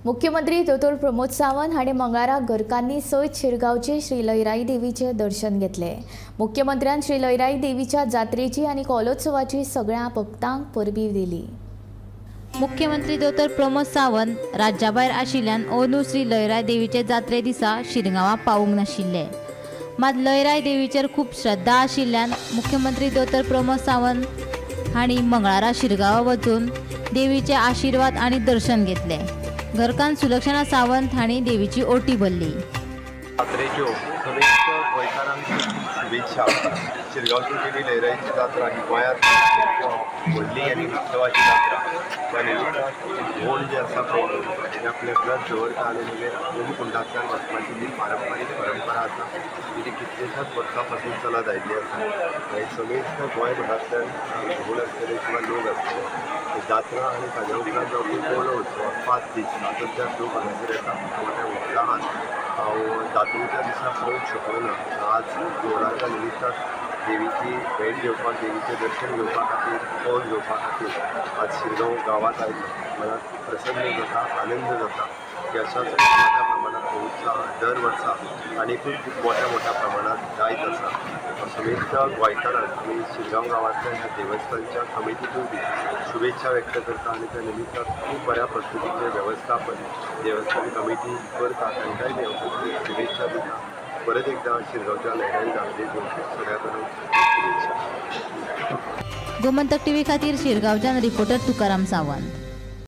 मुख्यमंत्री दोतोर प्रमोद सावंत हांणी मंगळारा घरकान्नी सयत शिरगांवचे श्री लयराई देवीचें दर्शन घेतलें. मुख्यमंत्र्यान श्री लयराई देवीच्या जात्रेची आनी कोलोत्सवाची सगळ्या भक्तांक परबी दिली. मुख्यमंत्री दोतोर प्रमोद सावंत राज्याभायर आशिल्ल्यान अंदू श्री लयराई देवीचे जात्रे दिसा शिरगांवां पावूंक नाशिल्ले. मात लयराई देवीचेर खूब श्रद्धा आशिल्ल्यान मुख्यमंत्री दोतोर प्रमोद सावंत हांणी मंगळारा शिरगांवां वचून देवीचे आशिर्वाद आनी दर्शन घेतले. घरकान्न सुलक्षणा सावंत हांणी देवीची ओटी भरली. जात्रेच्यो समेस्त गोंयकारांक शुभेच्छा. शिरगांवची देवी लयराईची जात्रा ही गोंयांत व्हडली आनी उत्सवाची जात्रा. त्या निमित्तान धोंड जे आसा पळय ते आपले व्रत दवरता आनी मागीर होमकुंडांतल्यान वचपाची जी पारंपारीक परंपरा आसा ती कितलेशाच वर्सां पासून चलत आयिल्ली आसा. आनी समेस्त गोंयभरांतल्यान धोंड आसतले किंवा लोक आसतले जात्रा आनी ताज्या उपरांत जावपी कोलो उत्सव 5 दीस तातूंतल्यान लोक हांगासर येता. मोठ्या उत्साहान हांव जात्रेच्या दिसा पळोवंक शकलो ना. आज देवळाच्या निमित्तान देवीची भेट घेवपाक, देवीचें दर्शन घेवपा खातीर, कौल घेवपा खातीर आज शिरगांव गांवांत आयलो. मनाक प्रसन्न जाता, आनंद जाता की अशाच मोठ्या प्रमाणात उत्साह दर वर्सा आनीकूय खूब मोठ्या मोठ्या प्रमाणात जायत आसा. समेस्त गोंयकारांक आनी शिरगांव गांवांतल्या ह्या देवस्थानच्या कमिटीकूय बी शुभेच्छा व्यक्त करता आनी त्या निमित्तान खूब बऱ्या पद्दतीचें वेवस्थापन देवस्थान कमिटी करता तांकांय बी हांव खूब शुभेच्छा दिता. परत एकदा शिरगांवच्या लयराई जात्रेच्यो सगळ्या कडेन शुभेच्छा. गोमंतक टीव्ही खातीर शिरगांवच्यान रिपोर्टर तुकाराम सावंत.